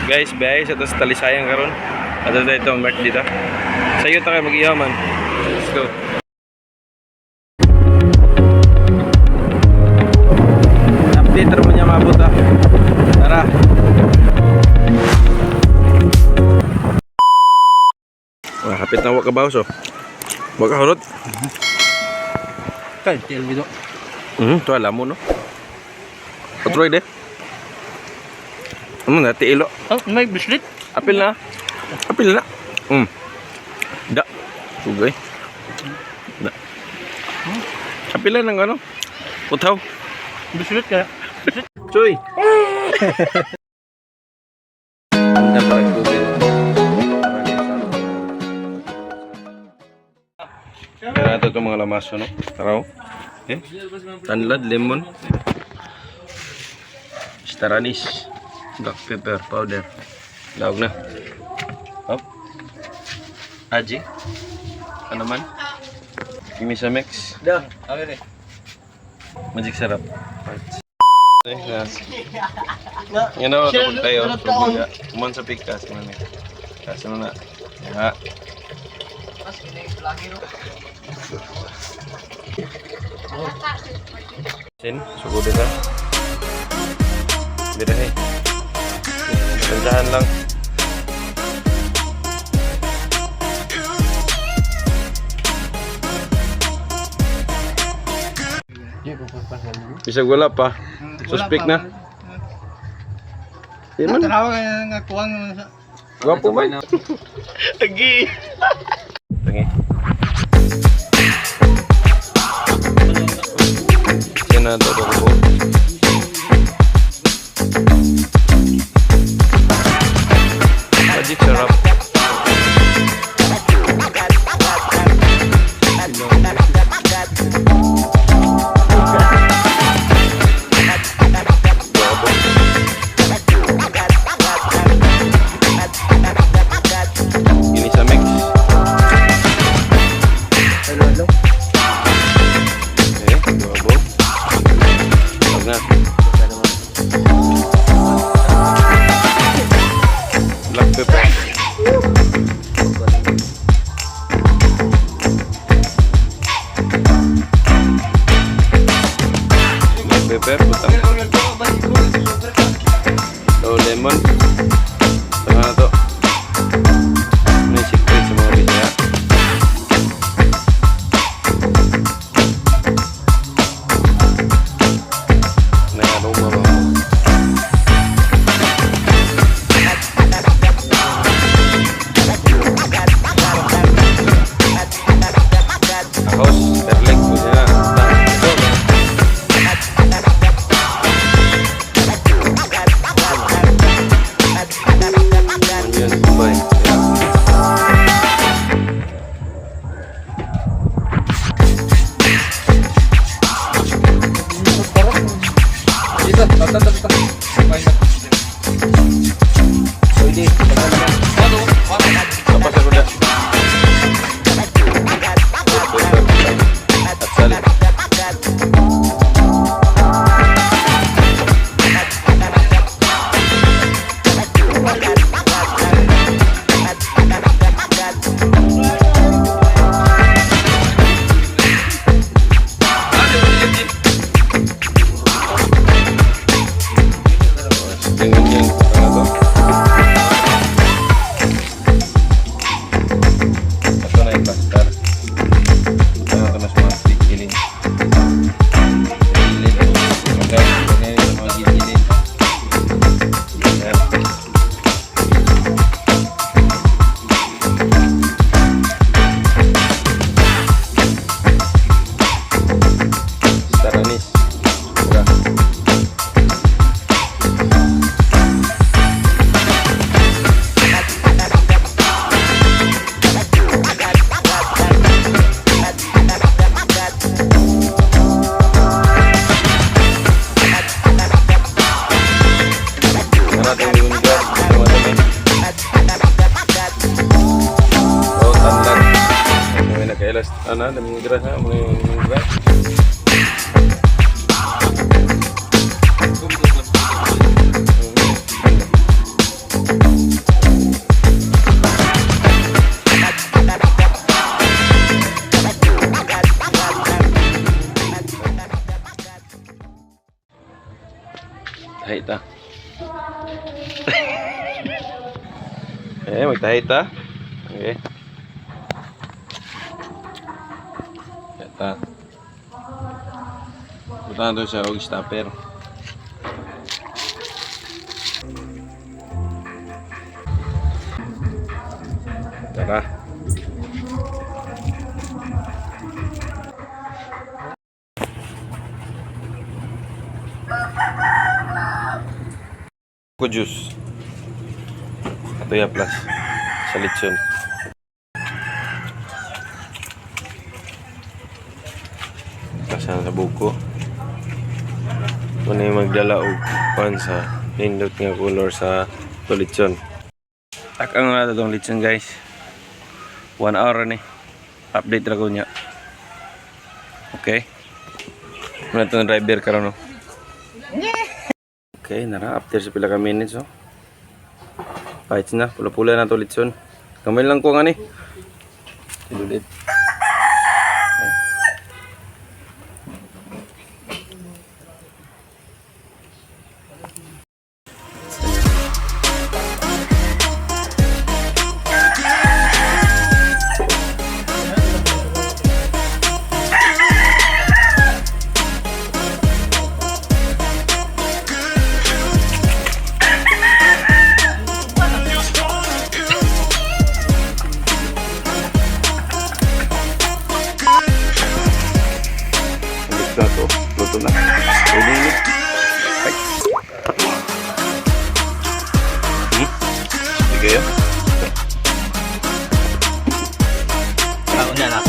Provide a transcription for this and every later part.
Guys, biyahe sa tas Talisayan karon. Ato tayo ito, Mark dito. Sayo ta kayo mag-ihaw man. Let's go. Update ra mo niya maabot ah. Tara. Wah, hapit na wa ka bawas oh. Wa ka hurot. Kay TLB do. To alam mo no. Patroy de. Ano na tiilo? Oh, may bislit. Apil na. Apil na. Da. Sugay. Da. Apil na ng ano? Putaw. Bislit kaya. Choy. Anda para tubig. Kaya nato itong mga lamaso, no? Taraw. Eh? Tanlad, lemon. Star anise. Black pepper powder. Lawag na. Up. Aji. Ano man? Kimisa mix. Da, akin eh. Magic sarap. Parts. Eh, na. Yan na, tapos tayo. Subuga. Kuman sa pikas, man eh. Kaso na. Ya. Sin, sugod na. Birahe. Tansahan lang. Bisag wala pa. Suspect na. Di man. Tanawa ka nga kuwang sa Gwapo man. Agi. Tangi. Yan na to ko. Magic sarap. Ginisa mix. Halo. Eh, gwapo. Wag na. Black pepper. Black pepper, putang. So, lemon. Tama na to. Ano yung secret sa mga Bisaya? May aroma ba mo? Ahos, garlic, pwede na. Ito. Onion, boy. Yeah. Dito, tata tata. Pwede. Tapos ako na. At sali. Tingnan niyo yung ano to. Ito na yung plaster. Ito na ito na sa mga gilid. Gilid. Okay. Ganyan yung mga gilid. Yan. Star anise. Mura. Tara, tingnan ko. Tingnan ko. Oh, tanlan. May nakailas. Ano, lemongrass ha? Mga lemongrass. Eh, magtahi ta. Okay. Yata. Buta na to siya og stopper. Tara. Ko juice. Atoya plus. Sa lechon. Kasama sa buko. Muna yung magdala og pan sa nindot nga color sa to lechon. Takang na itong lechon, guys. 1 hour ni. Update ra ko niya. Okay. Muna itong driver karon, no. Okay, nara after sa pila ka minutes, oh. Bites na, pula-pula na to lechon. Kamay lang ko nga ni. Silulit. Ulit na to. Luto na. Pwede na. Ay. Sige kayo. Ako na lang.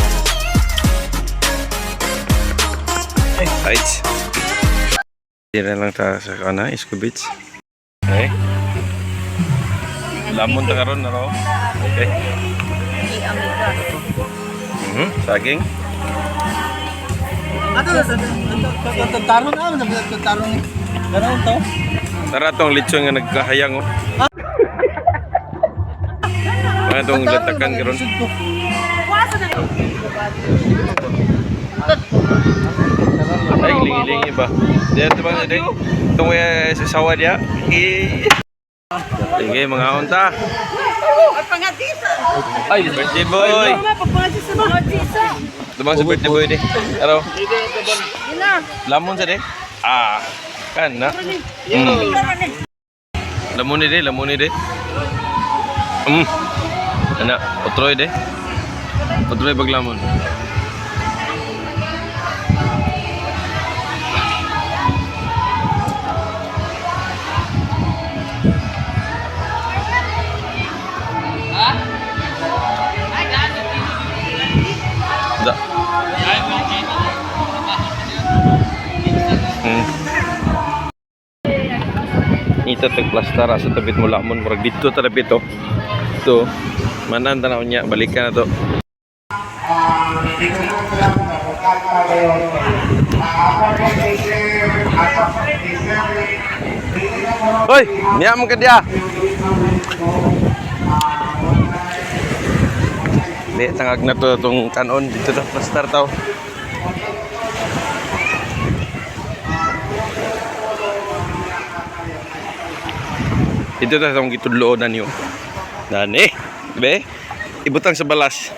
Right. Tira lang ta sa kana, Isko Beach. Okay. Lamon ta karon na ro. Okay. Saging. Ato ato taron ah, taron. Ganaon to. Tara tong lechon nga nagkahayang, oh. Mga tong latakan karon. Ay, lingi-lingi ba? Diya ito ba? Diya. Itong sa sawa diya. Eh. Sige, mga unta. Ay, Birthday boy. Ito bang sa birthday boy di? Araw. Lamon sa di? Ah, kan na. Lamon ni di, lamon ni di. Ana, otroy di. Otroy paglamon. Da. Ito tagplastara sa tabit mo lamon murag dito ta dapit, oh. Ito. Manan tanaw niya, balikan na to. Hoy, niya mo ka diya. Di, tangag na to itong kanon. Dito na plastar tao. Dito na itong gitudloon na niyo. Nani, be, ibutang sa balas.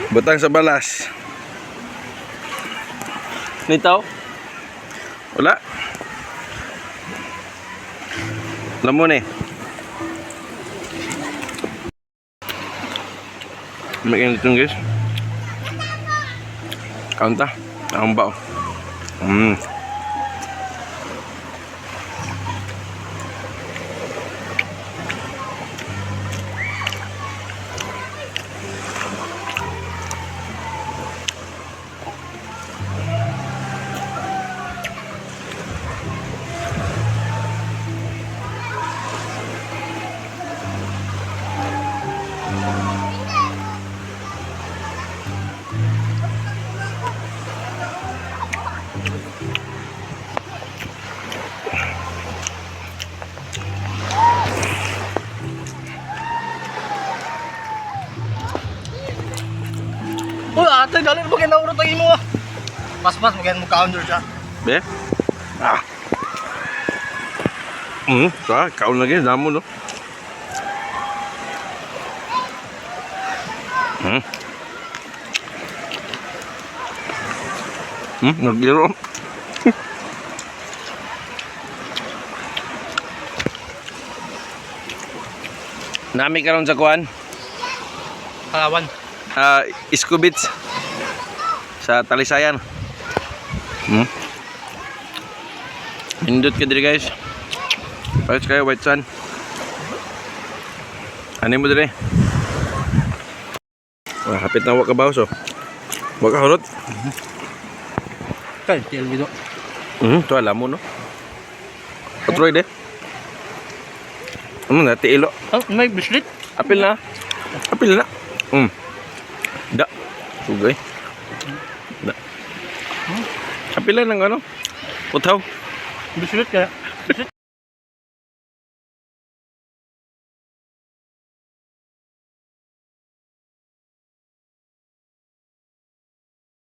Butang sa balas. Nitaw? Wala. Lamon eh. May ganito, guys. Kaunta. Ang bao. Uy, ate, dali mo kay nauro tayo mo ah. Paspas, magyan mo counter siya. Be? Ah. Ah, kaon lagi damo, no. Nagiro. Nami karon sa kuan. Palawan. Ah, Isko Beach sa Talisayan. Indot ka diri, guys. White kayo, white sun. Ano mo diri? Wah, hapit na wa ka bawas oh. Wa ka hurot. Kay, TL dito. To alam mo, no. Patroy de. Ano na tiilo? Oh, may bislit. Apil na. Apil na. Da. Sugay. Da. Apil na ng ano? Putaw. Bislit kaya. Bislit.